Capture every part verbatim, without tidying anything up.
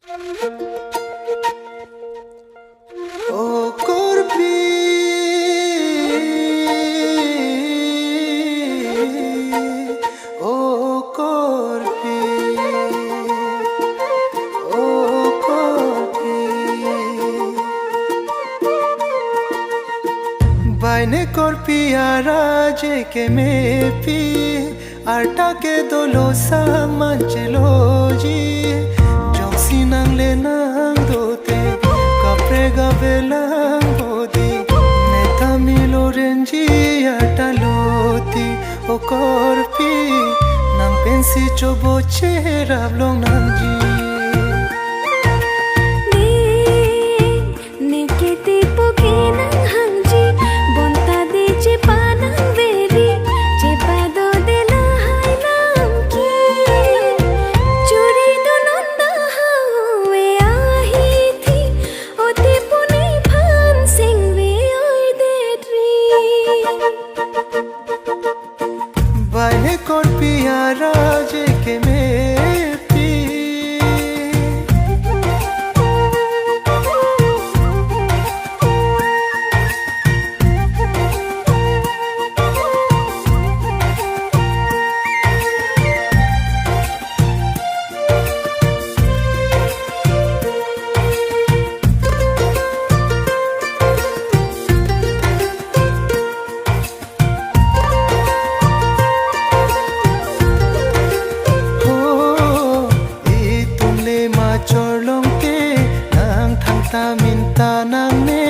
O korpi, o korpi, o korpi. Bai ne korpi ara je kemepi, arta ke dolo sang mancheloji. Jongsi nangle nangdote, kaprek avelang bodi, ne ta milo renji arta loti. O korpi, nang pensi chobo cherap long nangji. Ne, ne kiti puke nang hangji, bonta de chepa nang veri, chepa do de lahai lam ke. Churi do nonda hawe ahi thi, o te pune phan sing ve oi det ri. Bai ne korpi ara je kemepi. Ho, itum le machor long te, nang thangta minta nangne,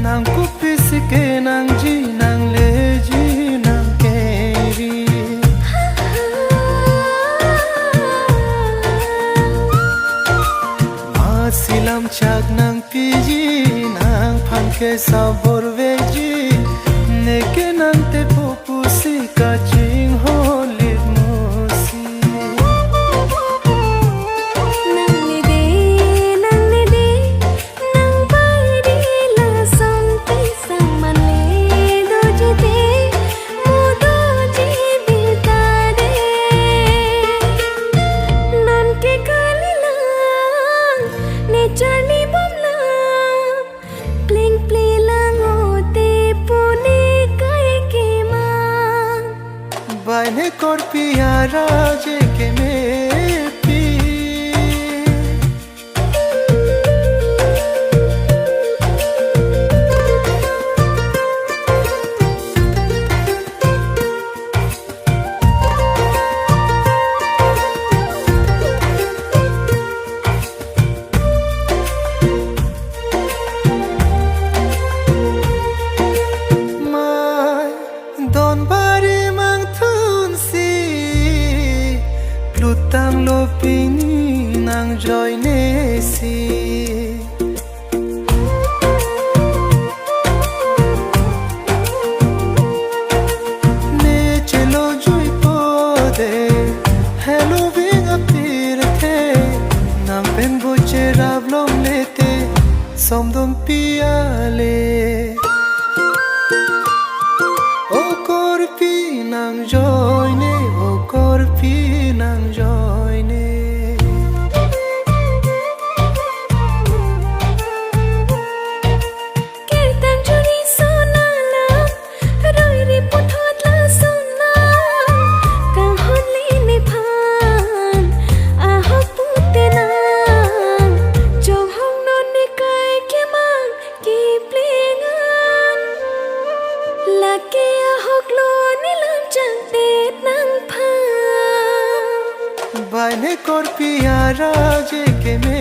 nang kopisi ke nangji, nangleji, nang keri. Masi lam chak nangpiji, nang phan ke sabor veji, ne ke nang tepo pusi kachingholit musi. Nangne de, nangne de, nang bai di lason pisang manle doji te, mo doji bilta de. Non ke kali lang, ne charli bom lang, pling pli lang o te pune kai kemang. Bai ne korpi ara je kemepi. Mai donbari mangthunsi, plutanglo pini nang joine si. Ne chelo jui po de, helo ving apirthe, nang pen bo cherap longle te, somdon pi ale. O korpi nang joine, o korpi nang joine. Kirtan juri sona lam, roi ri puthot lason lam, kanghon le nephan ahok pute nang, chonghong non ne kai kemang kiplingan. Lake ahok lo ne lam changtet nangphan. Bai ne korpi ara je keme